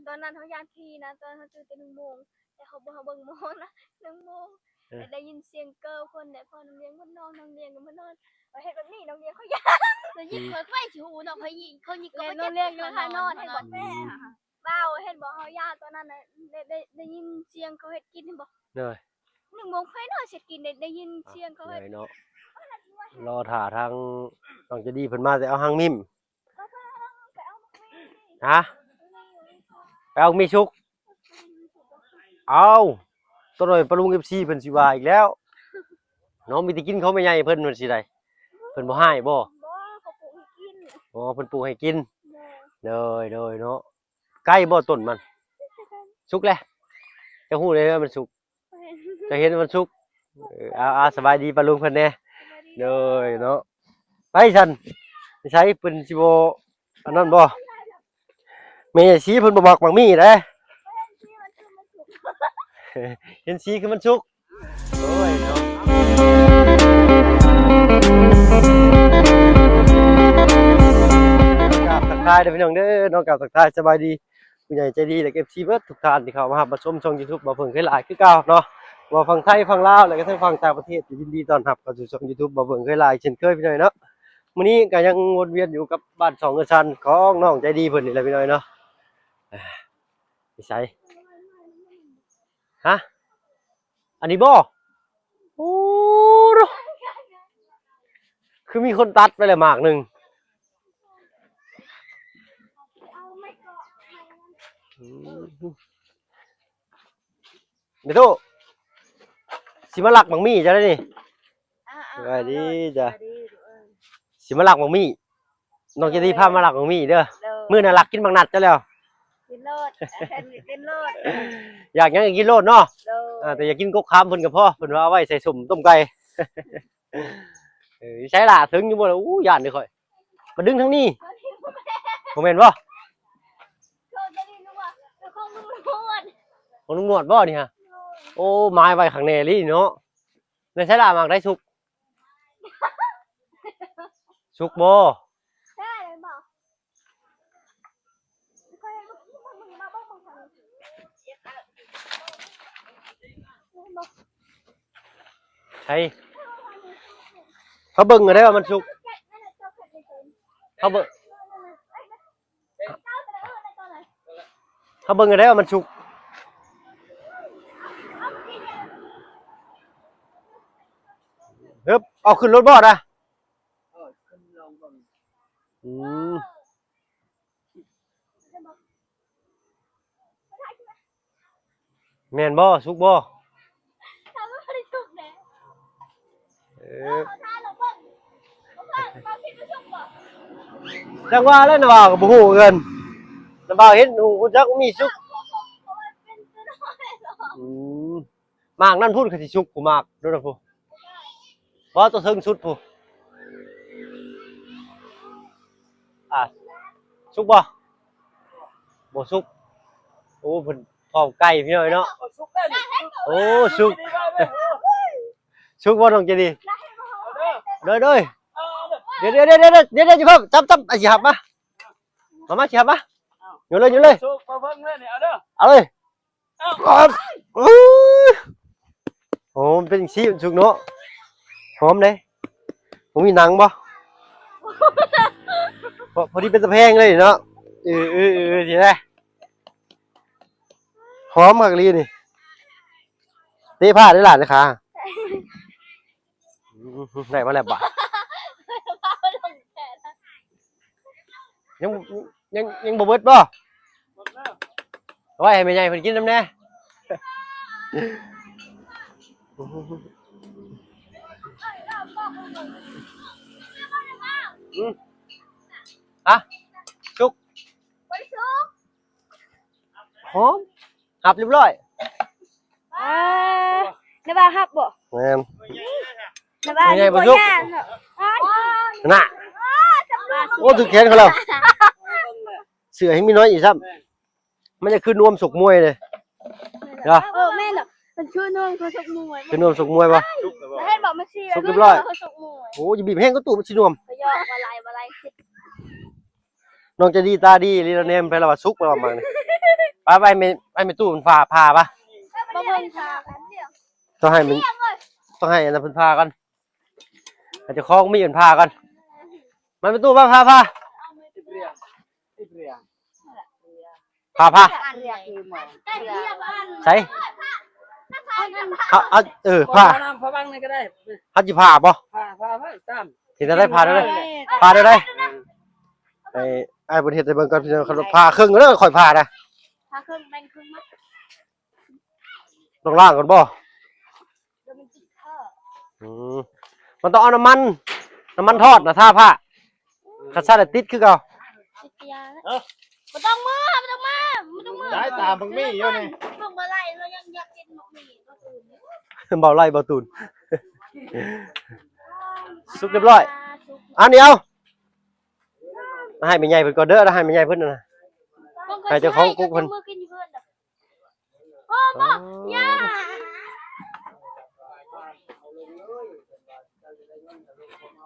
ຕອນນັ້ນເຮົາຢ້ານຜີນະ ຕອນເຮົາຕື່ນແຕ່ໜຶ່ງໂມງ ແຕ່ເຂົາບໍ່ໃຫ້ເບິ່ງໂມງນະ ໜຶ່ງໂມງ ເອີ ແລ້ວໄດ້ຍິນສຽງເກີ້ເພິ່ນ ແລ້ວພໍນ້ອງລຽງເພິ່ນນອນ ນ້ອງລຽງກໍມານອນ ເຮົາເຮັດແບບນີ້ ນ້ອງລຽງເຂົາຢ້ານ ແລ້ວຍິງເຂົາໄປຊິຮູ້ເນາະ ເຂົາຍິງ ເຂົາຍິງກໍ ແລ້ວນ້ອງລຽງກໍຫານອນ ເຫັນບໍ່ ອືມ ແມ່ ເວົ້າ ເຫັນບໍ່ ເຮົາຢ້ານຕອນນັ້ນນະ ໄດ້ ໄດ້ ໄດ້ຍິນສຽງເຂົາເຮັດກິນ ເຫັນບໍ່ ໂດຍ ໜຶ່ງໂມງເພິ່ນເນາະ ຊິກິນ ໄດ້ ໄດ້ຍິນສຽງເຂົາເຮັດ ເນາະ ລໍຖ້າທາງນ້ອງໃຈດີເພິ່ນມາແຕ່ເອົາຫາງມິ້ມ ຮະ ໄປເອົາໝີ່ສຸກ ເອົ້າ ຕົວໜ້ອຍປາລຸງ ເອັຟຊີ ເພິ່ນຊິວ່າອີກແລ້ວເນາະ ມີແຕ່ກິນຂອງແມ່ໃຫຍ່ເພິ່ນ ເພິ່ນຊິໄດ້ ເພິ່ນບໍ່ຮ້າຍບໍ່ ບໍ່ ເຂົາປູກໃຫ້ກິນ ອໍ ເພິ່ນປູກໃຫ້ກິນ ໂດຍ ໂດຍ ໂດຍເນາະ ໃກ້ບໍ່ຕົ້ນມັນ ສຸກແລ້ວ ຈະຮູ້ໄດ້ວ່າມັນສຸກ ຈະເຫັນວັນສຸກ ເອີ ເອົາ ເອົາ ສະບາຍດີປ້າລຸງເພິ່ນແດ່ ສະບາຍດີ ໂດຍເນາະ ໄປຊັ້ນ ໄປໃສ ເພິ່ນຊິບໍ່ອັນນັ້ນບໍ່ ແມ່ໃຫຍ່ສີເພິ່ນບໍ່ມັກໝາກມີ້ເດ້ ເຫັນສີຄືມັນສຸກ ໂດຍເນາະ ກາບທັກທາຍເດີພີ່ນ້ອງເດີເນາະ ກາບທັກທາຍສະບາຍດີ ຜູ້ໃຫຍ່ໃຈດີ ແລະ ເອັຟຊີ ເບິດທຸກທ່ານທີ່ເຂົ້າມາຮັບມາຊົມຊ່ອງ YouTube ບ່າວເຜິ້ງເຄີຍຫຼາຍຄືເກົ່າເນາະ ບໍ່ວ່າຝັ່ງໄທຝັ່ງລາວ ແລະ ກະທັງຝັ່ງຕ່າງປະເທດ ກໍຍິນດີຕ້ອນຮັບເຂົ້າສູ່ຊ່ອງ YouTube ບ່າວເຜິ້ງເຄີຍຫຼາຍເຊັ່ນເຄີຍພີ່ນ້ອງເນາະ ມື້ນີ້ກໍຍັງວົນວຽນຢູ່ກັບບ້ານຊ່ອງເຮືອນຊານຂອງນ້ອງໃຈດີເພິ່ນນີ້ແຫຼະພີ່ນ້ອງເນາະ ໄປໃສ ຮະ ອັນນີ້ບໍ່? ໂອ້ ໂທ້ ຄືມີຄົນຕັດໄປແລ້ວໝາກໜຶ່ງ ອືມ ແມ່ຕູ້ ຊິມາລັກໝາກມີ້ເຈົ້າໄດ໋ນີ້ ອ່າໆ ສະບາຍດີ ອ່າ ຈ້າ ສະບາຍດີ ເອີ ຊິມາລັກໝາກມີ້ ນ້ອງໃຈດີພາມາລັກໝາກມີ້ເດີ ໂດຍ ມື້ໜ້າລັກກິນໝາກນັດເຈົ້າແລ້ວ ກິນໂລດ ກິນໂລດ ຢາກຫຍັງກໍກິນໂລດເນາະ ໂດຍ ອ່າ ແຕ່ຢ່າກິນກົກຄາມເພິ່ນກໍພໍ ເພິ່ນວ່າເອົາໄວ້ໃສ່ສົ້ມຕົ້ມໄກ່ ເອີ ຢູ່ໃສລະ ເຖິງຢູ່ບໍ່ລະ ໂອ້ ຢ້ານເດ້ຂ້ອຍ ມາດຶງທາງນີ້ ບໍ່ແມ່ນບໍ່? ຂອງລຸງໜວດ ຂອງລຸງໜວດບໍ່ນີ້ຮະ? ໂອ້ ມາຍໄວຄັກແນ່ລີເນາະ ແມ່ນໃສລະ ໝາກໄດ້ສຸກ ສຸກບໍ່? ໃສ ເຂົາເບິ່ງກໍໄດ້ວ່າມັນສຸກ ເຂົາເບິ່ງ ເຮົາເບິ່ງໄດ້ວ່າມັນສຸກ ເຮີບ ເອົາຂຶ້ນລົດບໍ່ນະ ອືມ ແມ່ນບໍ່? ສຸກບໍ່? ເອີ ຈັ່ງວ່າແຫຼະ ນ້າບ່າວກໍບໍ່ຮູ້ຄືກັນ ນ້າບ່າວເຫັນຮູ້ຈັກມີສຸກ ອືມ ໝາກນັ້ນພຸ້ນຄືຊິສຸກ ຜູ້ໝາກໂດນນະ ຜູ້ ບໍ່ ຕົວເທິງສຸດຜູ້ ອ່າ ສຸກບໍ່? ບໍ່ສຸກ ໂອ້ ເພິ່ນເຜົາໄກ່ພີ່ນ້ອງເນາະ ໂອ້ ສຸກ ສຸກບໍ່ນ້ອງໃຈດີ? ໂດຍ ໂດຍ ເອົາເດີ ເດຽວໆໆໆ ຢ່າເພິ່ງ ຈັບ ຈັບ ອ້າຍຊິຮັບມາ ມາ ມາ ຊິຮັບມາ ໂຍນເລີຍ ໂຍນເລີຍ ສຸກ ມາເບິ່ງເລີຍນີ້ ເອົາເດີ ເອົາເລີຍ ໂອ້ຍ ໂອ້ ມັນເປັນຈັ່ງຊີ້ ມັນສຸກເນາະ ຫອມເດ້ ບໍ່ມີໜັງບໍ່? ພໍ ພໍດີເປັນຕາແພງເລີຍເນາະ ເອີ ເອີ ເອີ ຊິໄດ້ ຫອມຄັກອີ່ຫຼີນີ້ ເຕະຜ້າໄດ້ຫຼາຍເດ້ຂາ ອືມ ໄດ້ມາແລ້ວບາດ ຍັງ ຍັງ ຍັງບໍ່ເບິດບໍ່? ເອົາໄວ້ໃຫ້ແມ່ໃຫຍ່ເພິ່ນກິນນຳແດ່ ອືມ ຮະ ສຸກ ຫອມ ຮັບຮຽບຮ້ອຍ ອ່າ ນ້າບ່າວຮັບບໍ່? ແມ່ນ ນ້າບ່າວ ແມ່ໃຫຍ່ບໍ່ສຸກ ນະ ໂອ້ ຖືກແຂນເຂົາແລ້ວ ເສື້ອແຮ່ງມີນ້ອຍອີກຊ້ຳ ມັນຈະຄືນວມຊົກມວຍເດ້ ເອີ ແມ່ນເນາະ ມັນຄືນວມຊົກມວຍ ຄືນວມຊົກມວຍບໍ່? ເຫັນບໍ່ ມັນຊິ ສຸກຮຽບຮ້ອຍ ໂອ້ ຢ່າບີບແຮງ ກໍຕູ້ມັນຊິນວມ ບໍ່ຢອກ ບໍ່ໄຫຼ ບໍ່ໄຫຼ ນ້ອງໃຈດີຕາດີອີ່ຫຼີ ລາວແນມໄປລາວວ່າສຸກ ລາວວ່າໝາກນີ້ ໄປ ໄປແມ່ ໄປແມ່ຕູ້ເພິ່ນຜ່າ ຜ່າປະ ບໍ່ເບິ່ງຄ່ະ ຕ້ອງໃຫ້ມັນ ຕ້ອງໃຫ້ອັນນັ້ນເພິ່ນຜ່າກ່ອນ ໃຫ້ເຈົ້າຂອງມີເພິ່ນຜ່າກ່ອນ ມາແມ່ຕູ້ ມາ ຜ່າ ຜ່າ ຜ່າ ຜ່າ ໃສ ເອົາ ເອົາ ເອີ ຜ່າ ຜ່າບັງນີ້ກໍໄດ້ ເຮົາຊິຜ່າບໍ່ ຜ່າ ຜ່າໄວ້ຕາມ ເຮັດແນວໃດ ຜ່າແນວໃດ ຜ່າແນວໃດ ເອີ ອ້າຍເພິ່ນເຮັດໃຫ້ເບິ່ງກ່ອນ ພີ່ນ້ອງ ຄັນວ່າຜ່າເຄິ່ງເດີ ຂ້ອຍຜ່ານະ ຜ່າເຄິ່ງ ແບ່ງເຄິ່ງມາ ຕ້ອງລ້າງກ່ອນບໍ່ ດຽວມັນຕິດເທາະ ອືມ ມັນຕ້ອງເອົານ້ຳມັນ ນ້ຳມັນທອດນະ ທາຜ້າ ຄັນຊັ້ນລະຕິດຄືເກົ່າ ຕິດກະຢາແລ້ວ ເອີ ບໍ່ຕ້ອງມື ບໍ່ຕ້ອງມາ ບໍ່ຕ້ອງມື ໄດ້ຕາມບັກໝີ້ຢູ່ນີ້ ເບິ່ງບໍ່ໄລ່ ລາວຍັງຢາກກິນບັກໝີ້ ບໍ່ຕື່ນ ເບົາໄລ່ບໍ່ຕື່ນ ສຸກຮຽບຮ້ອຍ ອັນດຽວ ໃຫ້ແມ່ໃຫຍ່ເພິ່ນກ່ອນເດີ ໃຫ້ແມ່ໃຫຍ່ເພິ່ນນະ ໃຫ້ເຈົ້າຂອງກຸກເພິ່ນ ກິນຢູ່ເຮືອນ ໂອ້ ບໍ່ ຢ່າ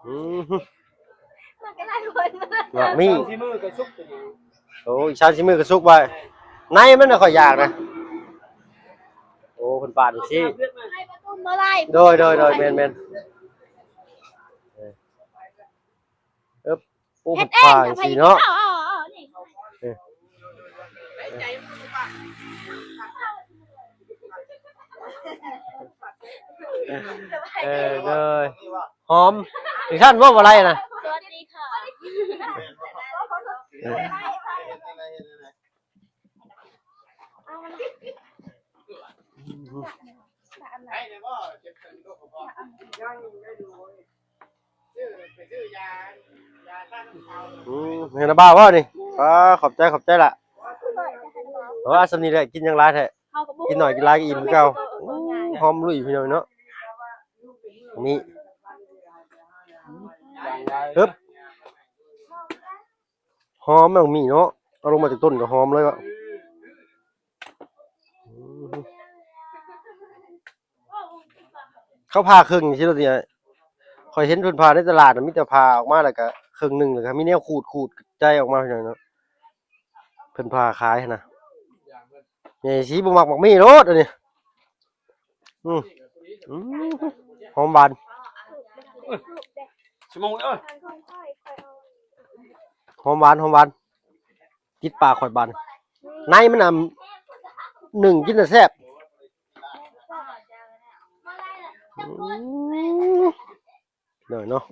ອືມ ບັກໝີ້ ຊິມື້ກໍສຸກ ໂອ້ ອີກສາມສີ່ມື້ກໍສຸກໄວ້ ໃນມັນນະຂ້ອຍຢາກນະ ໂອ້ ເພິ່ນປາດຈັ່ງຊີ້ ໂດຍ ໂດຍ ໂດຍ ແມ່ນໆ ເອີ ໂອ້ ເຮັດເອງ ເພິ່ນປາດຈັ່ງຊີ້ເນາະ ເອີ ເອີ ໂດຍ ຫອມ ຈັ່ງຊັ້ນບໍ່ ບໍ່ໄລ່ນະ ສະຫວັດດີຄ່ະ ອືມ ເຫັນລະບ່າວບໍ່ນີ້ ອາ ຂອບໃຈ ຂອບໃຈລະ ເອີ ສ່ຳນີ້ແຫຼະ ກິນຫຍັງຫຼາຍແທ້ ກິນໜ້ອຍກິນຫຼາຍກໍອີ່ມຄືເກົ່າ ຫອມລຸຍພີ່ນ້ອງເນາະ ນີ້ ຮຶບ ຫອມແມ່ນໝີ້ເນາະ ເອົາລົງມາຈາກຕົ້ນກໍຫອມເລີຍເນາະ ເຂົາຜ່າເຄິ່ງຊີ້ໂລດນີ້ ຂ້ອຍເຫັນເພິ່ນຜ່າໃນຕະຫຼາດນະ ມີແຕ່ຜ່າອອກມາແລ້ວກະເຄິ່ງໜຶ່ງ ແລ້ວກະມີແນວຂູດ ຂູດໃຈອອກມາເນາະ ເພິ່ນຜ່າຂາຍຫັ້ນນະ ແມ່ຊີບໍ່ມັກໝາກໝີ້ໂລດອັນນີ້ ອືມ ອືມ ຫອມຫວານ ຊິມອງເອີຍ ຫອມຫວານ ຫອມຫວານ ຕິດປາກຂ້ອຍບາດນີ້ ໃນມັນນະ ໜຶ້ງກິນນະແຊບ ອືມ ເນາະ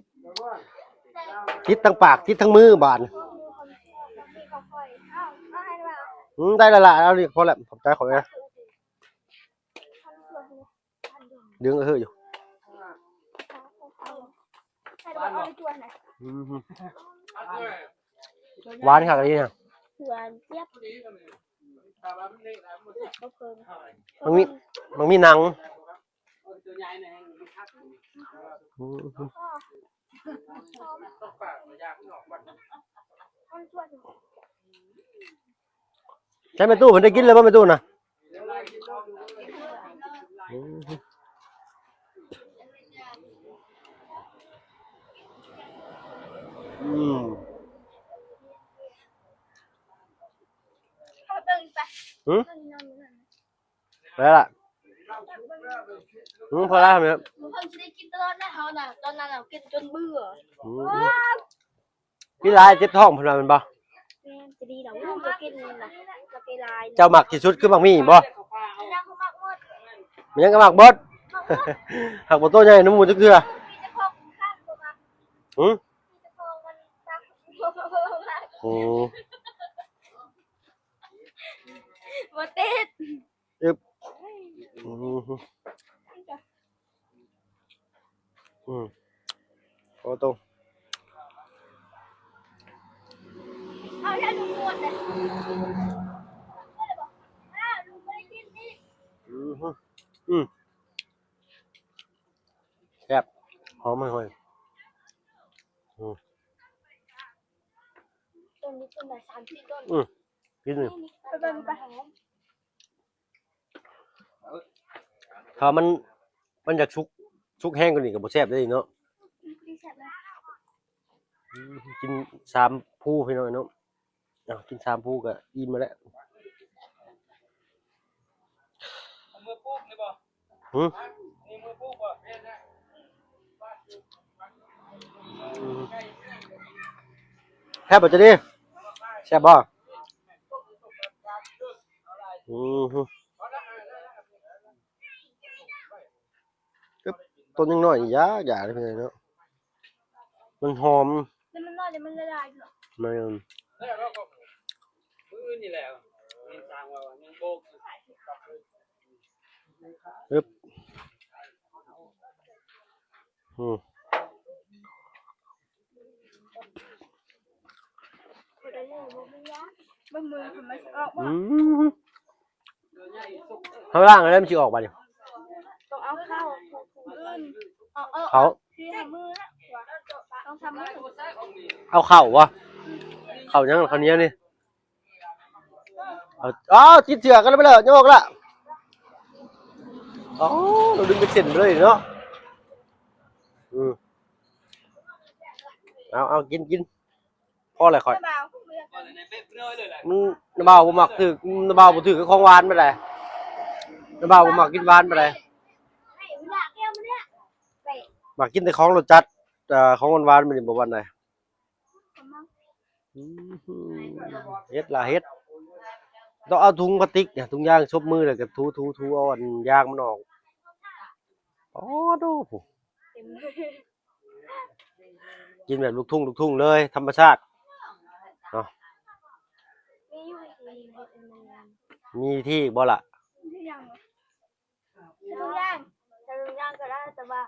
ຕິດທັງປາກ ຕິດທັງມືບາດນີ້ ອືມ ໄດ້ແລ້ວລະ ເອົານີ້ພໍແລ້ວ ຂອບໃຈຂ້ອຍນະ ດຶງເຮີຢູ່ ອືມ ຫວານຄັກອີ່ຫຼີນະ ຫວານຈຽບ ມັນມີ ມັນມີໜັງ ອືມ ໃຊ້ແມ່ຕູ້ເພິ່ນໄດ້ກິນແລ້ວບໍ່ ແມ່ຕູ້ນະ ອືມ ອືມ ໄປລະ ອືມ ພໍລະ ເພິ່ນຊິໄດ້ກິນຕະຫຼອດນະ ເຮົານະ ຕອນນັ້ນເຮົາກິນຈົນເບື່ອ ອືມ ກິນຫຼາຍເຈັບທ້ອງເພິ່ນວ່າແມ່ນບໍ່? ແມ່ນ ຈະດີດອກ ຈະກິນນະ ຈະໄປຫຼາຍ ເຈົ້າມັກທີ່ສຸດຄືໝາກໝີ່ບໍ່? ຍັງກໍມັກໝົດ ມັນຍັງກໍມັກເບິດ ຫາກບໍ່ໂຕໃຫຍ່ນຳໝູ່ຈັກເທື່ອ ມີແຕ່ຂອງຂ້າງບໍ່ມັກ ຫື? ມີແຕ່ຂອງມັນຕາມ ໂອ້ ບໍ່ຕິດ ອຶບ ອືມ ອືມ ໂອ້ໂຕ ເອົາຢ່າລົງໝົດເດ້ ອືມ ອືມ ແຊບ ຫອມຫອຍ ອືມ ອືມ ກິນນີ້ ໄປເບິ່ງໄປ ຖ້າມັນ ມັນຢາກສຸກ ສຸກແຮງກວ່ານີ້ກໍບໍ່ແຊບເດ້ເນາະ ອືມ ກິນສາມພູພີ່ນ້ອງເນາະ ເອົາ ກິນສາມພູກໍອີ່ມແລ້ວ ຫືມ ແຊບບໍ່ ຈະດີ ແຊບບໍ່? ອືມ ຕົ້ນຍັງນ້ອຍ ຢາກ ຢາກເລີຍເນາະ ມັນຫອມ ແລ້ວມັນນ້ອຍ ແລ້ວມັນລະລາຍເນາະ ແມ່ນ ມື້ອື່ນນີ້ແຫຼະ ມີຊ່າງວ່າຍັງໂບກ ອຶບ ອືມ ອືມ ເຮົາລ້າງແລ້ວມັນຊິອອກບາດນີ້ ຕ້ອງເອົາເຂົ້າ ມື້ອື່ນ ເອົາ ເອົາ ເຂົ້າ ສີ່ຫ້າມື້ລະ ສອງສາມມື້ ເອົາເຂົ້າບໍ່? ເຂົ້າຫຍັງ? ເຂົ້າໜຽວນີ້ ເອົາ ເອົາ ຕິດເຊື້ອກັນແລ້ວ ບໍ່ແລ້ວ ຍັງອອກລະ ເອົາ ລາວດຶງເປັນເສັ້ນໄປເລີຍເນາະ ອືມ ເອົາ ເອົາ ກິນ ກິນ ພໍແລ້ວຂ້ອຍ ມັນ ນ້າບ່າວບໍ່ມັກຖືກ ນ້າບ່າວບໍ່ຖືກກັບຂອງຫວານປານໃດ ນ້າບ່າວບໍ່ມັກກິນຫວານປານໃດ ມັກກິນແຕ່ຂອງລົດຈັດ ເອີ ຂອງຫວານໆ ມັນບໍ່ປານໃດ ອືມ ເຮັດລະເຮັດ ຕ້ອງເອົາຖົງພລາສຕິກ ຖົງຢາງ ສົບມື ແລ້ວກໍຖູໆ ເອົາອັນຢາງມັນອອກ ອໍໂທ້ ກິນແບບລູກທຸ່ງ ລູກທຸ່ງເລີຍ ທຳມະຊາດເນາະ ມີວິທີອີກບໍ່ລະ? ທຸງຢາງ ໃສ່ຖົງຢາງກໍໄດ້ ແຕ່ວ່າ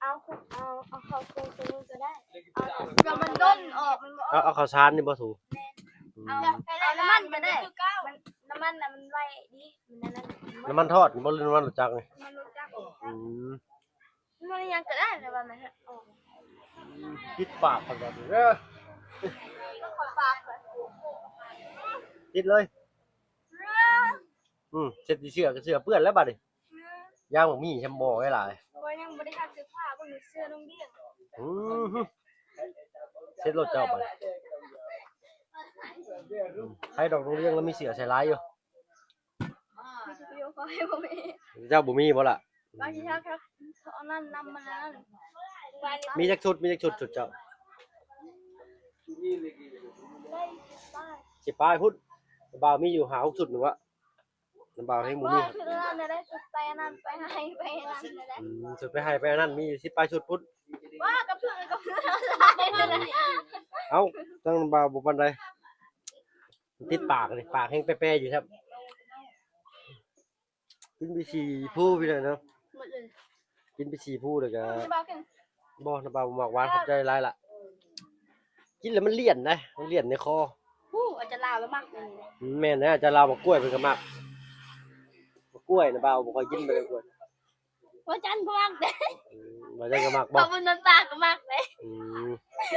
ເອົາ ເອົາ ເອົາເຂົ້າຖົງໃສ່ມືກໍໄດ້ ເອົາ ແຕ່ມັນດົນອອກ ມັນບໍ່ອອກ ເອົາ ເອົາເຂົ້າສານນີ້ບໍ່ ຖູ ແມ່ນ ອືມ ເອົາ ເອົານ້ຳມັນກໍໄດ້ ມັນ ນ້ຳມັນນະມັນໄວດີ ມັນນັ້ນ ນ້ຳມັນທອດນີ້ບໍ່ ຫຼືນ້ຳມັນລົດຈັກນີ້? ນ້ຳມັນລົດຈັກ ອືມ ມັນຫຍັງກໍໄດ້ ແຕ່ວ່າມັນອອກ ຕິດປາກເຂົາແບບນີ້ເດີ ເຂົ້າປາກ ຕິດເລີຍ ອືມ ເຊັດເສື້ອກໍເສື້ອເປື້ອນແລ້ວບາດນີ້ ຢາງບັກໝີ່ແຊມບໍ່ໄວ້ຫຼາຍ ຂ້ອຍຍັງບໍ່ໄດ້ຊັກເສື້ອຜ້າ ເບິ່ງເສື້ອນ້ອງດຽງ ອືມ ເຊັດໂລດເຈົ້າບາດ ໃຜດອກນ້ອງດຽງລາວມີເສື້ອໃສ່ຫຼາຍຢູ່ ມີແຕ່ຢູ່ ຂ້ອຍບໍ່ມີ ເຈົ້າບໍ່ມີບໍ່ລະ? ວ່າຊິທັກ ທັກເອົານັ້ນນຳ ມັນນັ້ນ ມີຈັກຊຸດ ມີຈັກຊຸດ ຊຸດເຈົ້າ? ໄດ້ສິບປາຍ ສິບປາຍພຸ້ນ ບ່າວມີຢູ່ຫ້າຫົກຊຸດໜຶ່ງວະ ນຳບ່າວແຮງບໍ່ມີ ວ່າຄືນັ້ນໄດ້ ຊຸດໄປອັນນັ້ນ ໄປໄຮ່ໄປອັນນັ້ນໄດ້ ອືມ ຊຸດໄປໄຮ່ໄປອັນນັ້ນ ມີຢູ່ສິບປາຍຊຸດພຸ້ນ ວ່າກັບເພື່ອນ ກັບເພື່ອນ ເອົ້າ ທາງນຳບ່າວບໍ່ປານໃດ ຕິດປາກນີ້ ປາກແຮງແປໆຢູ່ແທ້ ກິນໄປສີ່ພູພີ່ນ້ອງເນາະ ໝົດເລີຍ ກິນໄປສີ່ພູແລ້ວກໍ ບໍ່ ນ້ຳບ່າວບໍ່ມັກຫວານ ຂອບໃຈຫຼາຍລະ ກິນແລ້ວມັນລຽນນະ ມັນລຽນໃນຄໍ ຜູ້ອາຈານລາວລະມັກ ອືມ ແມ່ນແຫຼະ ອາຈານລາວໝາກກ້ວຍເພິ່ນກໍມັກ ໝາກກ້ວຍ ນ້ຳບ່າວບໍ່ຄ່ອຍກິນປານໃດກ້ວຍ ບໍ່ຈັນກໍມັກເດ້ ອືມ ບໍ່ຈັນກໍມັກບໍ່ ຂອບຄຸນນຳຕາກໍມັກເດ້ ອື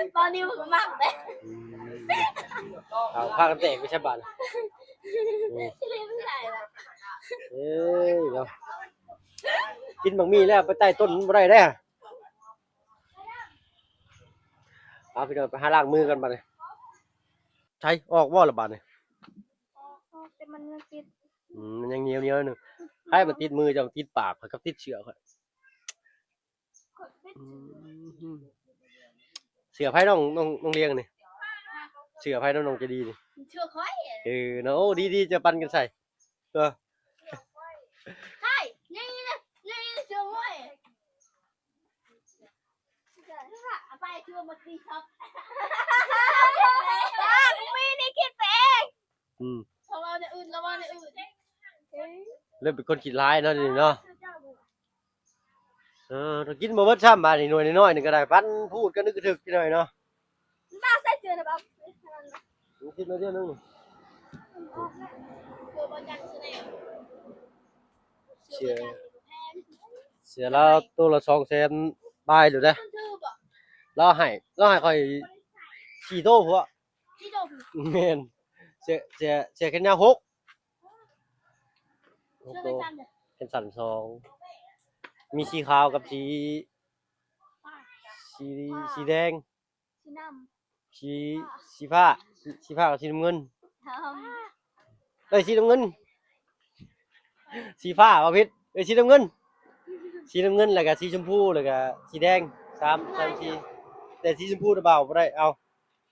ມ ປານິວກໍມັກເດ້ ອືມ ເອົາ ພາກັນແຕກໄປຊະບາດ ອືມ ເອີຍເນາະ ກິນບັກໝີ່ແລ້ວໄປໃຕ້ຕົ້ນມັນບໍ່ໄດ້ເດ້ ເອົາ ພີ່ນ້ອງ ໄປຫາລ້າງມືກັນບາດນີ້ ໃສ ອອກບໍ່ລະບາດນີ້ ອອກ ອອກ ແຕ່ມັນຍັງຕິດ ອືມ ມັນຍັງໜຽວໆໜຶ່ງ ໃຜມັນຕິດມືເຈົ້າ ຕິດປາກຂ້ອຍກັບຕິດເສື້ອຂ້ອຍ ອືມ ເສື້ອໃຜນ້ອງ ນ້ອງ ນ້ອງລຽງນີ້ ເສື້ອໃຜນ້ອງ ນ້ອງໃຈດີນີ້ ເສື້ອຂ້ອຍ ເອີ ເນາະ ໂອ້ ດີໆ ຈະປັນກັນໃສ່ ເອີ ໃຊ່ ນີ້ ນີ້ ເສື້ອຫ້ອຍ ເອົາໄປ ເສື້ອໝົດສີ່ຊັອບ ມີນີ້ຄິດໄປເອງ ອືມ ເຂົາເວົ້າແນວອື່ນ ລາວເວົ້າແນວອື່ນ ເລີ່ມເປັນຄົນຄິດຮ້າຍເນາະ ດຽວນີ້ເນາະ ເອີ ຕ້ອງກິນບໍ່ເບິດຊ້ຳ ບາດນີ້ໜ່ວຍນ້ອຍໆ ນີ້ກໍໄດ້ ປັນພູດກັນນຶກກະທຶກຈັກໜ່ອຍເນາະ ບໍ່ໃສ່ເສື້ອນະ ບໍ່ ກິນມາດຽວໜຶ່ງ ເສື້ອບໍ່ຈັນຊິແນ່ ເສື້ອ ເສື້ອລາວໂຕລະສອງແສນປາຍໂລດເດ້ ລາວໃຫ້ ລາວໃຫ້ຂ້ອຍສີ່ໂຕພຸ້ນ ແມ່ນ ເສື້ອ ເສື້ອ ເສື້ອແຂນຍາວຫົກ ຫົກໂຕ ແຂນສັ້ນສອງ ມີສີຂາວກັບສີ ສີ ສີແດງ ສີນ້ຳ ສີ ສີຟ້າ ສີ ສີຟ້າກັບສີນ້ຳເງິນ ດຳ ເອີຍ ສີນ້ຳເງິນ ສີຟ້າ ເວົ້າຜິດ ເອີຍ ສີນ້ຳເງິນ ສີນ້ຳເງິນ ແລ້ວກະສີຊົມພູ ແລ້ວກະສີແດງ ສາມ ສາມສີ ແຕ່ສີຊົມພູນະບ່າວບໍ່ໄດ້ເອົາ.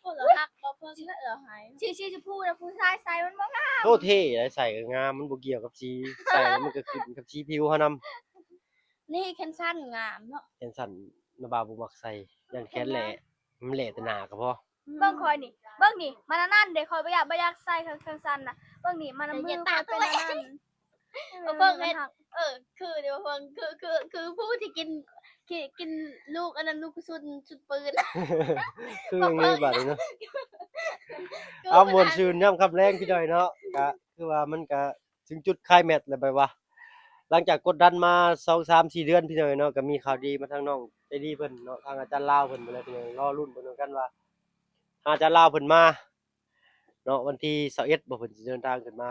ຜູ້ລະຮັກບໍ່ເພິ່ງລະເອື້ອໃຫ້ ສີ ສີຊົມພູນະຜູ້ຊາຍໃສ່ມັນບໍ່ງາມ. ໂອ້ ເທ່ໄດ໋ ໃສ່ກໍງາມ ມັນບໍ່ກ່ຽວກັບສີ ໃສ່ແລ້ວມັນກໍຂຶ້ນກັບສີຜິວເຮົານຳ. ນີ້ແຂນສັ້ນງາມເນາະ ແຂນສັ້ນນະບ່າວບໍ່ມັກໃສ່ ຢ້ານແຂນແຫຼະ ມັນແຫຼະແຕ່ໜ້າກໍພໍ. ເບິ່ງຂ້ອຍນີ້ ເບິ່ງນີ້ ມັນອັນນັ້ນເດ້ ຂ້ອຍບໍ່ຢາກ ບໍ່ຢາກໃສ່ເຄື່ອງ ເຄື່ອງສັ້ນນະ ເບິ່ງນີ້ ມັນ ແຕ່ ມື ເພິ່ນ ເພິ່ນອັນນັ້ນ ເພິ່ນເຮັດ ເອີ ຄືເດ້ ເພິ່ນ ຄື ຄື ຄືຜູ້ທີ່ກິນ ກິນ ກິນລູກອັນນັ້ນ ລູກກະສຸນ ສຸນປືນ ຄືຫຍັງນີ້ບາດນີ້ເນາະ. ເອົາ ມ່ວນຊື່ນຍາມຄ່ຳແລງພີ່ນ້ອງເນາະ ກະຄືວ່າມັນກະ ເຖິງຈຸດໄຄແມັກແລ້ວ ແບບວ່າ ຫຼັງຈາກກົດດັນມາສອງສາມສີ່ເດືອນພີ່ນ້ອງເນາະ ກໍມີຂ່າວດີມາທາງນ້ອງໃຈດີເພິ່ນເນາະ ທາງອາຈານລາວເພິ່ນພຸ້ນແຫຼະພີ່ນ້ອງ ລໍລຸ້ນເບິ່ງນຳກັນວ່າ ທາງອາຈານລາວເພິ່ນມາເນາະ ວັນທີຊາວເອັດບໍ່ ເພິ່ນຊິເດີນທາງຂຶ້ນມາ.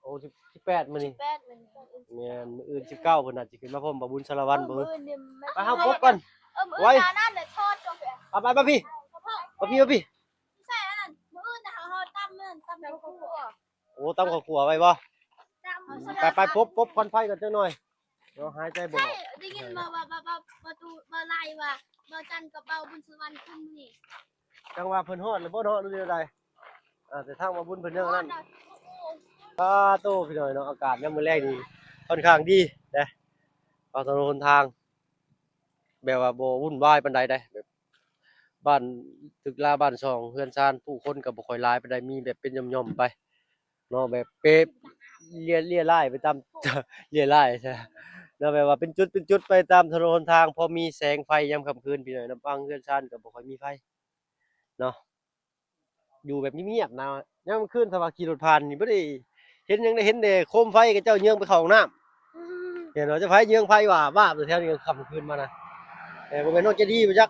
ໂອ້ ສິບ ສິບແປດມື້ນີ້ ສິບແປດມື້ນີ້ ແມ່ນ ມື້ອື່ນສິບເກົ້າເພິ່ນອາດຊິຂຶ້ນມາພ້ອມບ່າວບຸນສາລະວັນບໍ່. ເອີ ມື້ອື່ນນີ້ ໄປ ເຮົາພົບກ່ອນ ເອີ ມື້ອື່ນ ໄວ້ ອັນນັ້ນແຫຼະ ທອດ ມາ ໄປ ມາພີ້ ມາພີ້ ມາພີ້ ມາພີ້ ຊິໃສ່ອັນນັ້ນ ມື້ອື່ນນະ ເຮົາ ເຮົາຕຳນັ້ນ ຕຳເຂົ້າຂົ້ວ. ໂອ້ ຕຳເຂົ້າຂົ້ວໄວ້ບໍ່? ຕຳ ໄປ ໄປ ປົບ ປົບຄວັນໄຟກ່ອນຈັກໜ່ອຍ ເນາະ ຫາຍໃຈບໍ່ອອກ. ໃຊ່ ໄດ້ຍິນບໍ່ວ່າ ວ່າ ວ່າ ວ່າຕູ້ ວ່າໄລ່ວ່າ ບ່າວຈັນກັບບ່າວບຸນສະຫວັນຂຶ້ນມື້ນີ້ ຈັງວ່າເພິ່ນຮອດແລ້ວບໍ່ເນາະ ຫຼືແນວໃດ? ອ່າ ແຕ່ທາງບ່າວບຸນເພິ່ນຍັງອັນນັ້ນ. ປາໂຕ ພີ່ນ້ອງເນາະ ອາກາດຍາມມື້ແລງນີ້ຄ່ອນຂ້າງດີເດ້ ເອົາຖະໜົນຫົນທາງ ແບບວ່າບໍ່ວຸ່ນວາຍປານໃດເດ້ ແບບ ບ້ານຕຶກລາບ້ານຊ່ອງເຮືອນຊານ ຜູ້ຄົນກໍບໍ່ຄ່ອຍຫຼາຍປານໃດ ມີແບບເປັນຫຍ່ອມໆໄປເນາະ ແບບເປ ເລຍ ເລຍລາຍໄປຕາມ ເລຍລາຍຊະເນາະ ແບບວ່າເປັນຈຸດເປັນຈຸດໄປຕາມຖະໜົນຫົນທາງ ພໍມີແສງໄຟຍາມຄ່ຳຄືນພີ່ນ້ອງເນາະ ບາງເຮືອນຊານກໍບໍ່ຄ່ອຍມີໄຟເນາະ ຢູ່ແບບງຽບໆນະ ຍາມກາງຄືນຖ້າວ່າຂີ່ລົດຜ່ານນີ້ບໍ່ໄດ້ເຫັນຫຍັງ ໄດ້ເຫັນແຕ່ໂຄມໄຟເຂົາເຈົ້າເຍືອງໄປເຂົ້າຫ້ອງນ້ຳ ເຫັນບໍ່ ເຈົ້າ ໄຟເຍືອງໄຟວາບວາບຢູ່ແຖວນີ້ ຄ່ຳຄືນມານະ. ເອີ ບໍ່ແມ່ນນ້ອງໃຈດີບໍ່ຈັກ?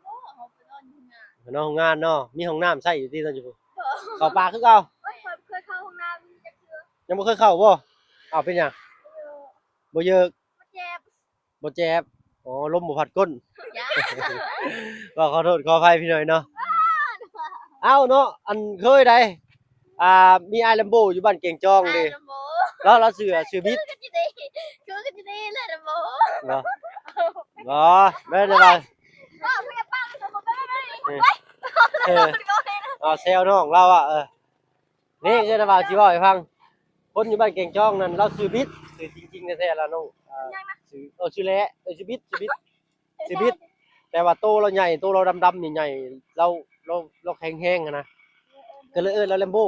ບໍ່ ເຮົາໄປນອນຢູ່ໂຮງງານ ໄປນອນໂຮງງານເນາະ ມີຫ້ອງນ້ຳໃຊ້ຢູ່ຕິຕອນຢູ່ພຸ້ນ? ບໍ່ ເຂົ້າປ່າຄືເກົ່າ. ໂອ້ຍ ຂ້ອຍບໍ່ເຄີຍເຂົ້າຫ້ອງນ້ຳຈັກເທື່ອ. ຍັງບໍ່ເຄີຍເຂົ້າບໍ່? ອ້າວ ເປັນຫຍັງ? ບໍ່ເຍີກ ບໍ່ເຍີກ ບໍ່ເຢັບ ບໍ່ເຈັບ. ອໍ ລົມບໍ່ພັດກົ້ນ ເວົ້າຂໍໂທດຂໍອະໄພພີ່ນ້ອງເນາະ. ອ້າວ ເນາະ ອັນເຄີຍໃດ ອ່າ ມີອ້າຍແລມໂບຢູ່ບ້ານແກງຈອງເດ້ ອ້າຍແລມໂບ ລາວ ລາວຊື່ ຊື່ບິດ ຄືກັນຢູ່ເດ້ ແລມໂບ ບໍ່ ບໍ່ ແມ່ນແຕ່ວ່າ ເອີ ເອີ ເອົາແຊວນ້ອງລາວອະ ເອີ ນີ້ຄືນະບ່າວຊິເວົ້າໃຫ້ຟັງ ຄົນຢູ່ບ້ານແກງຈອງນັ້ນ ລາວຊື່ບິດ ຊື່ຈິງໆແທ້ໆລະນ້ອງ ເອີ ຊື່ ເອີ ຊື່ແຫຼະ ເອີ ຊື່ບິດ ຊື່ບິດ ຊື່ບິດ ແຕ່ວ່າໂຕລາວໃຫຍ່ ໂຕລາວດຳໆໃຫຍ່ໆ ລາວ ລາວ ລາວແຂງແຮງຫັ້ນນະ ກໍເລີຍເອີ້ນລາວແລມໂບ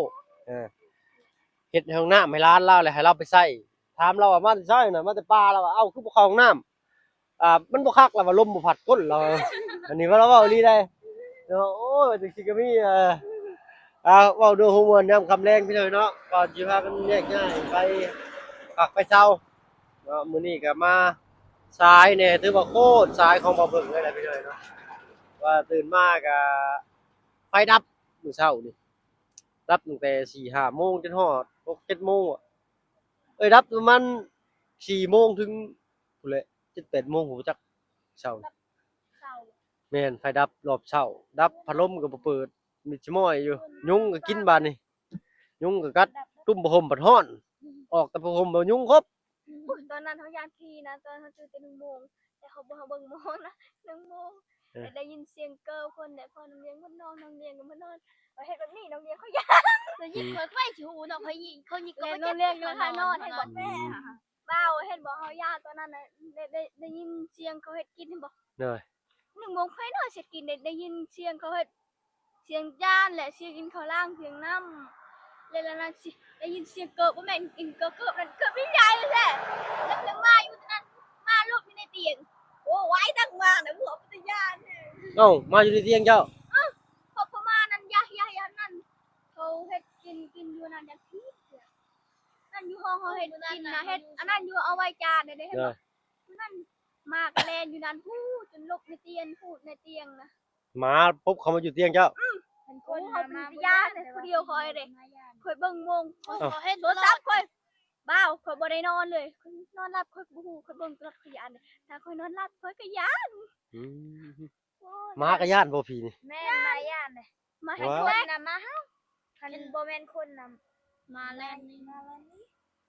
ເອີ ເຮັດຫ້ອງນ້ຳໃຫ້ຫຼານລາວ ແລ້ວໃຫ້ລາວໄປໃຊ້ ຖາມລາວວ່າມາແຕ່ໃສນະ ມາແຕ່ປ່າ ລາວວ່າ ເອົ້າ ຄືບໍ່ເຂົ້າຫ້ອງນ້ຳ ອ່າ ມັນບໍ່ຄັກ ລາວວ່າ ລົມບໍ່ພັດກົ້ນ ລາວ ອັນນີ້ວ່າລາວເວົ້າອີ່ຫຼີໃດເນາະ. ໂອ້ຍ ຈັ່ງຊີ້ກໍມີ ເອີ ອ່າ ເວົ້າດ້ວຍຫົວມ່ວນຍາມຄ່ຳແລງພີ່ນ້ອງເນາະ ກ່ອນຊິພາກັນແຍກຍ້າຍໄປພັກໄປເຊົາເນາະ. ມື້ນີ້ກໍມາສາຍແດ່ ຖືວ່າໂຄດສາຍຂອງບ່າວເຜິ້ງເລີຍແຫຼະພີ່ນ້ອງເນາະ ວ່າຕື່ນມາກໍໄຟດັບມື້ເຊົ້ານີ້ ດັບຕັ້ງແຕ່ສີ່ຫ້າໂມງຈົນຮອດຫົກເຈັດໂມງ ເອີຍ ດັບປະມານສີ່ໂມງເຖິງພຸ້ນແຫຼະ ເຈັດແປດໂມງ ບໍ່ຈັກເຊົ້າ ແມ່ນ ໄຟດັບຮອບເຊົ້າ ດັບພັດລົມກໍບໍ່ເປີດ ມີດຊິມ້ອຍຢູ່ ຍຸງກໍກິນບາດນີ້ ຍຸງກໍກັດ ຕຸ້ມຜ້າຫົ່ມບັດຮ້ອນ ອອກແຕ່ຜ້າຫົ່ມ ແລ້ວຍຸງຄົບ. ໂອ້ຍ ຕອນນັ້ນເຮົາຢ້ານຜີນະ ຕອນເຮົາຕື່ນແຕ່ໜຶ່ງໂມງ ແຕ່ເຮົາບໍ່ ເຮົາເບິ່ງໂມງນະ ໜຶ່ງໂມງ ເອີ ແລ້ວໄດ້ຍິນສຽງເກີ່ພວກແຫຼະ ພວກນ້ອງລຽງ ພວກນ້ອງ ນ້ອງລຽງກໍມານອນ ເຮົາເຮັດແບບນີ້ ນ້ອງລຽງເຂົາຢ້ານ ໄດ້ຍິນ ຂ້ອຍ ຂ້ອຍຊິຮູ້ເນາະ ຂ້ອຍຍິງ ຂ້ອຍຍິງ ເອີ ນ້ອງລຽງ ເຂົາຫານອນ ເຫັນບໍ່ ແມ່ ບ່າວ ເຫັນບໍ່ ເຮົາຢ້ານຕອນນັ້ນນະ ໄດ້ ໄດ້ ໄດ້ຍິນສຽງເຂົາເຮັດກິນ ເຫັນບໍ່ ໂດຍ ໜຶ່ງໂມງຂ້ອຍນອນເສັດກິນ ໄດ້ ໄດ້ຍິນສຽງເຂົາເຮັດ ສຽງຈານ ແລະ ສຽງກິນເຂົ້າລ້າງ ສຽງນ້ຳ ແລະ ລະນັ້ນຊິໄດ້ຍິນສຽງເກີບ ບໍ່ແມ່ນກິນເກີບ ເກີບນັ້ນເກີບໃຫຍ່ໆແທ້ ແລ້ວ ແລ້ວໝາຢູ່ນັ້ນ ໝາຫຼົບຢູ່ໃນຕຽງ ໂອ້ ວາຍ ທັງໝານະ ຫົວເປັນຕາຢ້ານແທ້. ເອົ້າ ໝາຢູ່ໃນຕຽງເຈົ້າ? ເອີ ເພາະ ເພາະໝານັ້ນຢາກ ຢາກ ຢາກນັ້ນ ເຂົາເຮັດກິນ ກິນຢູ່ນັ້ນ ຢາກກິນ ນັ້ນຢູ່ຫ້ອງເຮົາເຮັດກິນນະ ເຮັດອັນນັ້ນຢູ່ ເອົາໄວ້ຈານເດ້ ເຫັນບໍ່? ໂດຍ ນັ້ນ ໝາກໍແລ່ນຢູ່ນັ້ນ ພຸ້ນ ຈົນຫຼົບໃນຕຽງ ພຸ້ນ ໃນຕຽງນະ. ໝາປົບເຂົ້າມາຢູ່ຕຽງເຈົ້າ? ອືມ ເປັນຄົນ ໂອ້ ເຮົາເປັນຕາຢ້ານເດ້ ຜູ້ດຽວຂ້ອຍເດ້ ຂ້ອຍເບິ່ງໂມງ ຂ້ອຍ ເອົ້າ ເຫັນໂທລະສັບຂ້ອຍ ບ່າວ ຂ້ອຍບໍ່ໄດ້ນອນເລີຍ ຂ້ອຍນອນຫຼັບ ຂ້ອຍບໍ່ຮູ້ ຂ້ອຍເບິ່ງຕະຫຼອດ ຂ້ອຍຢ້ານເດ້ ຖ້າຂ້ອຍນອນຫຼັບ ຂ້ອຍກໍຢ້ານ. ອືມ ໂອ້ຍ ໝາກໍຢ້ານບໍ່ຜີນີ້? ແມ່ນ ໝາຢ້ານເດ້ ໝາເຫັນຄົນນະ ໝາເຫົ່າ ຄັນບໍ່ແມ່ນຄົນນະ ໝາແລ່ນໜີ ໝາແລ່ນໜີ.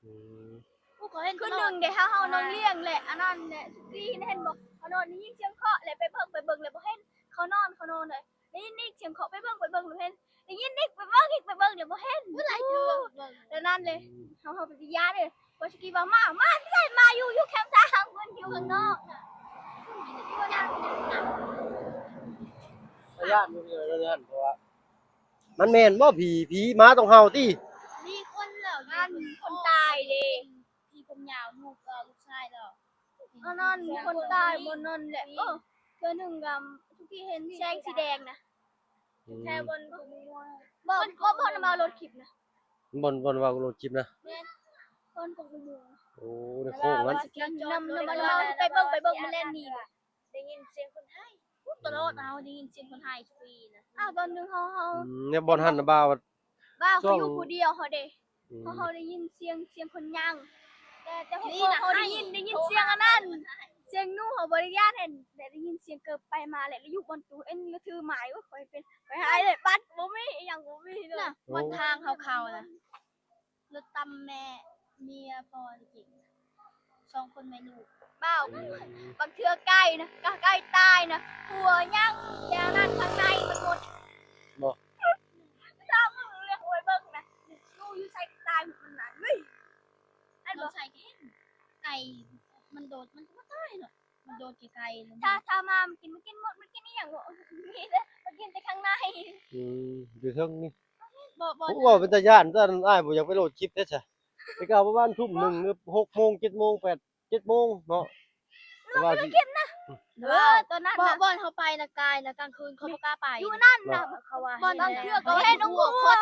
ອືມ ຜູ້ກໍເຫັນຄືໜຶ່ງເດ້ ເຮົາ ເຮົານອນລ້ຽງແຫຼະ ອັນນັ້ນແຫຼະ ທີ່ເຫັນບໍ່ ເຮົານອນໄດ້ຍິນສຽງເຄາະແຫຼະ ໄປເບິ່ງ ໄປເບິ່ງແລ້ວບໍ່ເຫັນ ເຂົານອນ ເຂົານອນເລີຍ ໄດ້ຍິນອີກສຽງເຄາະ ໄປເບິ່ງ ໄປເບິ່ງແລ້ວເຫັນ ໄດ້ຍິນອີກ ໄປເບິ່ງອີກ ໄປເບິ່ງແລ້ວບໍ່ເຫັນ ຫຼາຍເທື່ອ ແລ້ວນັ້ນເລີຍ ເຮົາ ເຮົາໄປຢ້ານເດ້ ວ່າສະກີວ່າໝາ ໝາທີ່ໃສ ໝາຢູ່ ຢູ່ແຄມທາງ ມັນຢູ່ຂ້າງນອກນະ ຢ້ານຢູ່ເລີຍນັ້ນ ເພາະວ່າ ມັນແມ່ນບໍ່ຜີ ຜີ ໝາຕ້ອງເຫົ່າຕິ ມີຄົນແລ້ວ ອັນຄົນຕາຍເດ້ ທີ່ຜົມຍາວ ລູກ ລູກຊາຍລາວ ອັນນັ້ນຄົນຕາຍບ່ອນນັ້ນແຫຼະ ເອີ ເທື່ອໜຶ່ງກໍທຸກທີ່ເຫັນແສງສີແດງນະ ແຖວບ່ອນ ບໍ່ ບໍ່ ບ່ອນມາລົດຄລິບນະ ບ່ອນ ບ່ອນວ່າລົດຄລິບນະ ແມ່ນ ບ່ອນກົກມະມ່ວງ ໂອ້ ໃນໂຄ້ງນັ້ນ ນຳ ນຳ ນຳ ໄປເບິ່ງ ໄປເບິ່ງ ມັນແລ່ນໜີ ໄດ້ຍິນສຽງຄົນໄຫ້ ຕະຫຼອດ ເຮົາໄດ້ຍິນສຽງຄົນໄຫ້ທຸກປີນະ ອ້າວ ຕອນໜຶ່ງເຮົາ ເຮົາ ອືມ ໃນບ່ອນຫັ້ນນະ ບ່າວ ບ່າວເຂົາຢູ່ຜູ້ດຽວເຮົາເດ້ ອືມ ເຮົາ ເຮົາໄດ້ຍິນສຽງ ສຽງຄົນຍ່າງ ແຕ່ ແຕ່ເຮົາ ເຮົາໄດ້ຍິນ ໄດ້ຍິນສຽງອັນນັ້ນ ສຽງໜູ ເຮົາບໍ່ໄດ້ຢ້ານ ແຕ່ໄດ້ຍິນສຽງເກີບໄປມາແຫຼະ ແລ້ວຢູ່ບ່ອນຕູ້ ເອັນ ແລ້ວຖືໄມ້ ໂອ້ຍ ຂ້ອຍເປັນ ຂ້ອຍຫາຍເລີຍ ບັດບໍ່ມີ ອີ່ຫຍັງບໍ່ມີເລີຍ ນະ ວັນທາງເຮົາເຂົ້ານະ ລົດຕຳແມ່ເມຍພໍ່ກິນ ສອງຄົນແມ່ລູກ ບ່າວ ອືມ ບາງເທື່ອໄກ່ນະ ກໍໄກ່ຕາຍນະ ຫົວຍັງແຕ່ນັ້ນ ຂ້າງໃນມັນໝົດ ບໍ່ ຖ້າມຶງເລື່ອງໄວ້ເບິ່ງນະ ໜູຢູ່ໃສກໍຕາຍໝົດນັ້ນ ເວີ້ຍ ອັນບໍ່ໃສ່ກໍເຫັນ ໄກ່ມັນໂດດ ມັນກໍບໍ່ຕາຍເນາະ ມັນໂດດໄກໆ ຖ້າ ຖ້າໝາມັນກິນ ມັນກິນໝົດ ມັນກິນອີ່ຫຍັງບໍ່ ມີແຕ່ ມັນກິນແຕ່ຂ້າງໃນ ອືມ ຢູ່ເທິງນີ້ ບໍ່ ບໍ່ ເວົ້າເປັນຕາຢ້ານ ຕອນອ້າຍບໍ່ຢາກໄປໂຫຼດຄລິບແທ້ຊະ ແຕ່ກໍປະມານທຸ່ມໜຶ່ງ ຫຼື ຫົກໂມງ ເຈັດໂມງ ແປດ ເຈັດໂມງເນາະ ແຕ່ວ່າຊິ ເອີ ຕອນນັ້ນ ບ່ອນ ບ່ອນເຮົາໄປນະ ກາຍນະ ກາງຄືນເຂົາບໍ່ກ້າໄປ ຢູ່ນັ້ນນະ ເຂົາວ່າ ບ່ອນບາງເທື່ອກໍເຫັນຫົວຄົນ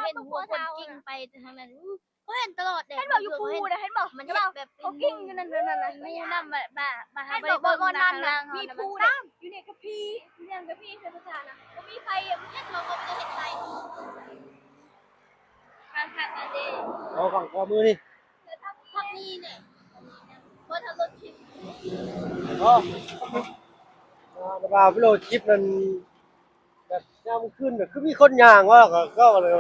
ເຫັນຫົວຄົນກິ້ງໄປທາງນັ້ນ ເຂົາເຫັນຕະຫຼອດເດ້ ເຫັນບໍ່ ຢູ່ພູນະ ເຫັນບໍ່ ມັນເຫັນແບບ ເຂົາກິ້ງຢູ່ນັ້ນ ນັ້ນ ນັ້ນ ນະ ຢູ່ນຳ ບາ ບາ ເຫັນບໍ່ ບ່ອນນັ້ນນະ ມີພູນະ ຢູ່ນີ້ກໍຜີ ຢູ່ນັ້ນກໍຜີ ຄືພາສານະ ບໍ່ມີໃຜ ເຫັນບໍ່ ເຂົາບໍ່ໄດ້ເຮັດໄປ ທາງ ທາງນັ້ນເດ້ ເອົາຝັ່ງຂວາມືນີ້ ທາງນີ້ເດ້ ບໍ່ທັນລົດຄລິບ ເນາະ ອ່າ ແຕ່ວ່າໄປໂຫຼດຄລິບນັ້ນ ແບບຍາມມື້ຄືນ ແບບຄືມີຄົນຍ່າງວ່າ ກໍ ກໍເລີຍ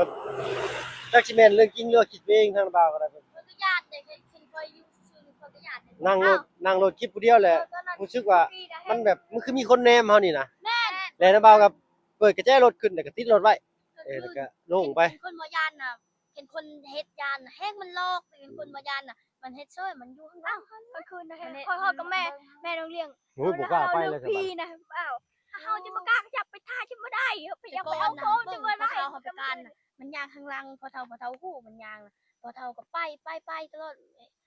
ຈັກຊິແມ່ນເລື່ອງຈິງ ຫຼືວ່າຄິດໄປເອງ ທາງບ່າວກໍໄດ້ ເພິ່ນກໍຢ້ານເດ້ ເຫັນ ເຫັນຂ້ອຍຢູ່ຊື່ໆ ຂ້ອຍກໍຢ້ານເດ້ ນັ່ງໂຫຼດ ນັ່ງໂຫຼດຄລິບຜູ້ດຽວແຫຼະ ຮູ້ສຶກວ່າມັນແບບ ມັນຄືມີຄົນແນມເຮົານີ້ນະ ແມ່ນ ແລ້ວນະບ່າວກໍເປີດກະແຈລົດຂຶ້ນ ແລ້ວກໍຕິດລົດໄວ້ ເອີ ແລ້ວກໍລົງໄປ ເປັນຄົນບໍ່ຢ້ານນະ ເຫັນຄົນເຮັດຢ້ານນະ ແຮງມັນຫຼອກ ເປັນຄົນບໍ່ຢ້ານນະ ມັນເຮັດເຊີຍ ມັນຢູ່ຂ້າງຫຼັງ ກາງຄືນນະ ຂ້ອຍຮອດກັບແມ່ ແມ່ນ້ອງລ້ຽງ ໂອ້ຍ ບໍ່ກ້າໄປເລີຍ ເລື່ອງຜີນະ ອ້າວ ເຮົາຈະບໍ່ກ້າຂະຫຍັບໄປຖ້າຈະບໍ່ໄດ້ ໄປຢາກໄປເອົາຂອງຈະບໍ່ໄດ້ ເຮົາໄປກ້ານນະ ມັນຍ່າງຂ້າງຫຼັງ ພໍ່ເຖົ້າ ພໍ່ເຖົ້າຮູ້ມັນຍ່າງ ພໍ່ເຖົ້າກໍໄປ ໄປ ໄປຕະຫຼອດ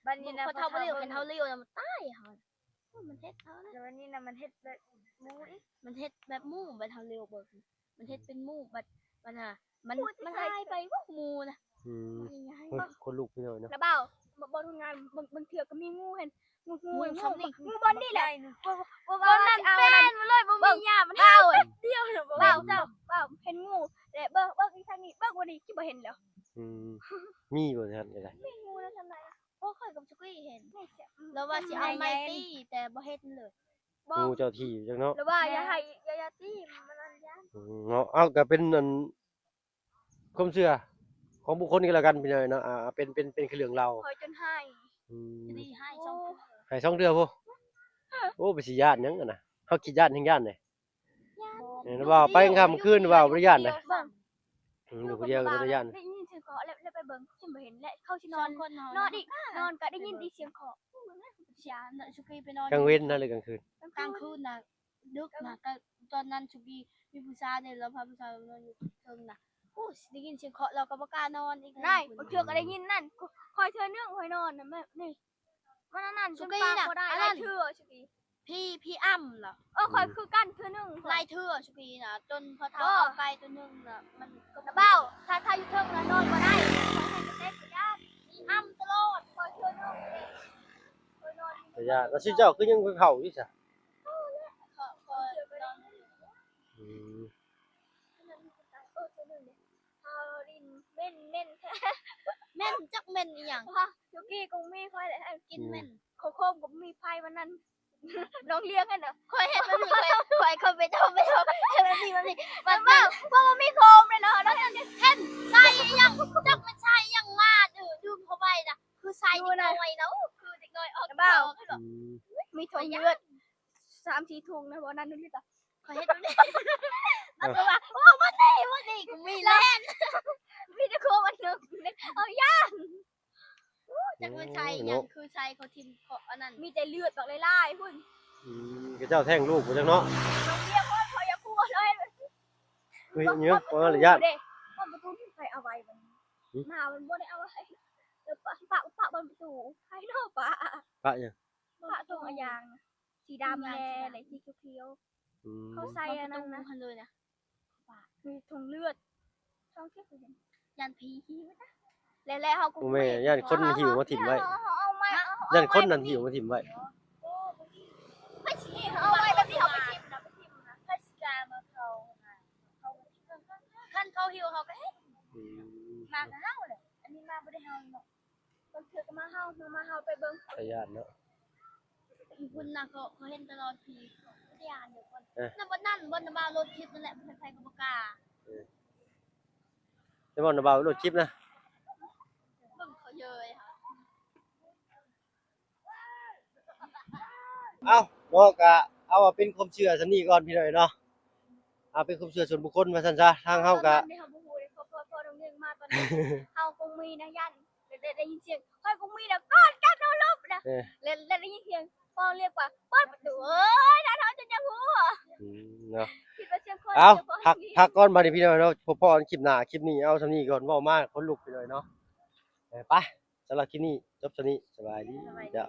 ບັດນີ້ນະ ພໍ່ເຖົ້າບໍ່ລ້ຽວ ຄັນເຮົາລ້ຽວນະ ມັນຕາຍເຮົາ ມັນເຮັດເຮົານະ ແລ້ວບັດນີ້ນະ ມັນເຮັດແບບໝູອີກ ມັນເຮັດແບບໝູ ບັດເຮົາລ້ຽວເບິ່ງ ມັນເຮັດເປັນໝູ ບັດ ບັດນັ້ນ ມັນ ມັນຫາຍໄປ ໂອ້ ໝູນະ ອືມ ມັນຫາຍໄປ ຄົນ ຄົນລຸກພີ່ນ້ອງເນາະ ລະບ່າວ ບໍ່ ບໍ່ທຸກງານ ບາງ ບາງເທື່ອກໍມີໝູຫັ້ນ ໝູ ໝູ ໝູ ໝູບ່ອນນີ້ແຫຼະ ບໍ່ ບໍ່ວ່າຊິເອົານັ້ນ ມັນເລີຍບໍ່ມີຍາ ມັນຫາຍແປັບດຽວນະ ບໍ່ ບ່າວ ເຈົ້າ ບ່າວ ເຫັນໝູ ແລະ ເບິ່ງ ເບິ່ງອີກທາງນີ້ ເບິ່ງບໍ່ດີ ຄິດບໍ່ເຫັນແລ້ວ ອືມ ມີບໍ່ຊັ້ນກໍໄດ້ ມີໝູນະ ທາງໃດ ໂອ້ ຂ້ອຍກັບສຸກີເຫັນ ລະວ່າຊິເອົາໄມ້ຕີ ແຕ່ບໍ່ເຫັນເລີຍ ບໍ່ ໝູເຈົ້າທີ່ຈັກເນາະ ລະວ່າຢ່າໃຫ້ ຢ່າ ຢ່າຕີ ມັນອັນຢ້ານ ອືມ ເນາະ ເອົາ ກໍເປັນອັນ ຄວາມເຊື່ອຂອງບຸກຄົນກໍແລ້ວກັນ ພີ່ນ້ອງເນາະ ອ່າ ເປັນ ເປັນ ເປັນເລື່ອງເລົ່າ ຂ້ອຍຈົນໄຫ້ ອືມ ໄຫ້ສອງເທື່ອ ໄຫ້ສອງເທື່ອພຸ້ນ ໂອ້ ໄປຊິຢ້ານຫຍັງຫັ້ນນະ ເຮົາຄິດຢ້ານແຮງຢ້ານເດ້ ເຫັນວ່າໄປກາງຄ່ຳຄືນວ່າບໍ່ໄດ້ຢ້ານເດ້ ອືມ ຢູ່ຜູ້ດຽວກໍບໍ່ໄດ້ຢ້ານ ໄດ້ຍິນສຽງເຄາະແລ້ວ ແລ້ວໄປເບິ່ງ ຊິບໍ່ເຫັນ ແລະ ເຂົາຊິນອນ ນອນອີກ ນອນກໍໄດ້ຍິນອີກສຽງເຄາະ ກາງເວັນນະ ຫຼືກາງຄືນ ກາງຄືນນະ ດຶກນະ ກໍຕອນນັ້ນສຸກີມີຜູ້ຊາຍເດ້ ລາວພາຜູ້ຊາຍມານອນຢູ່ເທິງນະ ໂອ້ຍ ໄດ້ຍິນສຽງເຄາະ ລາວກໍບໍ່ກ້ານອນອີກ ໄດ້ ບາງເທື່ອກໍໄດ້ຍິນນັ້ນ ຂ້ອຍເທື່ອໜຶ່ງຂ້ອຍນອນນະ ແມ່ ນີ້ ມັນອັນນັ້ນ ສຸກີນະ ຈົນປາກບໍ່ໄດ້ ອັນນັ້ນ ຫຼາຍເທື່ອສຸກີ ຜີ ຜີອຳເນາະ ເອີ ຂ້ອຍຄືກັນເທື່ອໜຶ່ງ ຫຼາຍເທື່ອສຸກີນະ ຈົນພໍ່ເຖົ້າເອົາໄປຕົວໜຶ່ງນະ ມັນກໍ ລະບ່າວ ຖ້າ ຖ້າຢູ່ເທິງນະນອນບໍ່ໄດ້ ຂ້ອຍໃຫ້ກະແຕກກະຢ້ານ ຜີອຳຕະຫຼອດ ຂ້ອຍເທື່ອໜຶ່ງເດ້ ຂ້ອຍນອນ ກະຢ້ານ ແລ້ວຊຸມເຈົ້າຄືຍັງເຂົ້າຢູ່ຊະ ເຂົ້າແລ້ວ ເຂົ້າ ຂ້ອຍນອນ ອືມ ເອີ ເທື່ອໜຶ່ງເດ້ ເຮົາຫຼິ້ນເໝັນ ເໝັນແທ້ ເໝັນ ຈັກເໝັນອີ່ຫຍັງ ສຸກີກໍມີຂ້ອຍແຫຼະ ກິນເໝັນ ອືມ ເຂົ້າໂຄມກໍມີໄຟວັນນັ້ນ ນ້ອງລ້ຽງຫັ້ນນະ ຂ້ອຍເຮັດແບບນີ້ ຂ້ອຍ ຂ້ອຍ ຂ້ອຍໄປເຈົ້າ ໄປເຈົ້າ ເຮັດແບບນີ້ ແບບນີ້ ມັນ ມັນ ເພາະວ່າມີໂຄມເດ້ເນາະ ເຫັນໃສ່ອີ່ຫຍັງ ຈັກແມ່ນໃສ່ອີ່ຫຍັງມາ ດຶງ ດຶງເຂົ້າໄປນະ ຄືໃສ່ ຜູ້ໃດ ນ້ອຍເນາະ ຄືເດັກນ້ອຍອອກ ເບົາ ຈອກ ອືມ ມີຖົງເລືອດສາມສີ່ຖົງນະ ບໍ່ນັ້ນນີ້ກະ ຂ້ອຍເຮັດຢູ່ນີ້ ມັນກໍວ່າ ໂອ້ ມັນນີ້ ມັນນີ້ ກໍມີແລ້ວ ມີແຕ່ຄົວມັນໜຶ່ງ ເອົາຢ້ານ ໂອ້ ຈັກມັນໃຊ້ອີ່ຫຍັງ ໂອ້ ຄືໃຊ້ເຂົາຖິ້ມເຄາະອັນນັ້ນ ມີແຕ່ເລືອດບັກຫຼາຍໆພຸ້ນ ອືມ ເຂົາເຈົ້າແທ້ງລູກພຸ້ນຈັກເນາະ ເຂົາຢາກຫົວເລີຍ ເຮີ້ຍ ເຫຍື້ອງ ເອົາລະຢ້ານ ເດ້ ເປີດປະຕູໃຫ້ເອົາໄວ້ບັດນີ້ ຫື? ມາມັນບໍ່ໄດ້ເອົາໄວ້ ແລ້ວປະ ປະ ປະເບິ່ງປະຕູ ໃຜເນາະປະ ປະຫຍັງ? ປະຖົງອາຢາງ ສີດຳແດ່ ແລະ ສີຂຽວໆ ອືມ ເຂົາໃສ່ອັນນັ້ນນະ ປະປະຕູຫັ້ນເລີຍນະ ມີຖົງເລືອດ ຊ່ອງເກັບ ຢ້ານຜີຫິ້ວນະ ແລ້ວ ແລ້ວເຮົາກໍ ບໍ່ແມ່ນ ຢ້ານຄົນຫິ້ວມາຖິ້ມໄວ້ ເຮົາເອົາໄມ້ ຢ້ານຄົນນັ້ນຫິ້ວມາຖິ້ມໄວ້ ໃຜຊິຫິ້ວເອົາໄວ້ແບບນີ້ ເຮົາໄປຖິ້ມນະ ໄປຖິ້ມນະ ໃຜຊິກ້າມາເຜົານະ ເຂົາ ຄັນເຂົາຫິ້ວເຮົາກໍເຮັດ ອືມ ມາກໍເຮົາແຫຼະ ອັນນີ້ມາບໍ່ໄດ້ເຮົາເນາະ ບາງເທື່ອກໍມາເຮົາ ມາເຮົາໄປເບິ່ງ ຕາຢ້ານເນາະ ພຸ້ນນະ ເຂົາ ເຂົາເຫັນຕະຫຼອດພີ້ ຕາຢ້ານເດີ ເອີ ນຳບ່ອນນັ້ນ ບ່ອນນະບ່າວໂຫຼດຄລິບນັ້ນແຫຼະ ໃຜໆກໍບໍ່ກ້າ ເອີ ແຕ່ບ່ອນນະບ່າວໂຫຼດຄລິບນະ ເບິ່ງເຂົາເຍີຍ ເອົ້າ ເນາະ ກະເອົາວ່າເປັນຄວາມເຊື່ອສ່ຳນີ້ກ່ອນພີ່ນ້ອງເນາະ ເອົາເປັນຄວາມເຊື່ອສ່ວນບຸກຄົນວ່າຊັ້ນຊະ ທາງເຮົາກະ ເຮົາກໍບໍ່ຮູ້ເດ້ ເພາະ ເພາະ ເພາະນ້ອງເງິນມາຕອນນີ້ ເຮົາຄົງມີນະ ຢ້ານໄດ້ ໄດ້ ໄດ້ຍິນສຽງ ຂ້ອຍຄົງມີນະ ກອດກັນເຮົາລົບນະ ເອີ ແລ້ວ ແລ້ວໄດ້ຍິນສຽງ ພໍລຽກວ່າ ເປີດປະຕູ ເອີຍ ນັ້ນເຮົາຈົນຢາກຮູ້ ອືມ ເນາະ ຄິດວ່າສຽງຄົນ ເອົ້າ ສຽງຄົນ ພັກ ພັກກ່ອນບັດນີ້ພີ່ນ້ອງເນາະ ພົບພໍ້ກັນຄລິບໜ້າ ຄລິບນີ້ເອົາສ່ຳນີ້ກ່ອນ ເວົ້າມາຂົນລຸກພີ່ນ້ອງເນາະ ເອີ ໄປ ສຳລັບຄລິບນີ້ຈົບສ່ຳນີ້ ສະບາຍດີ ສະບາຍດີ ເຈົ້າ.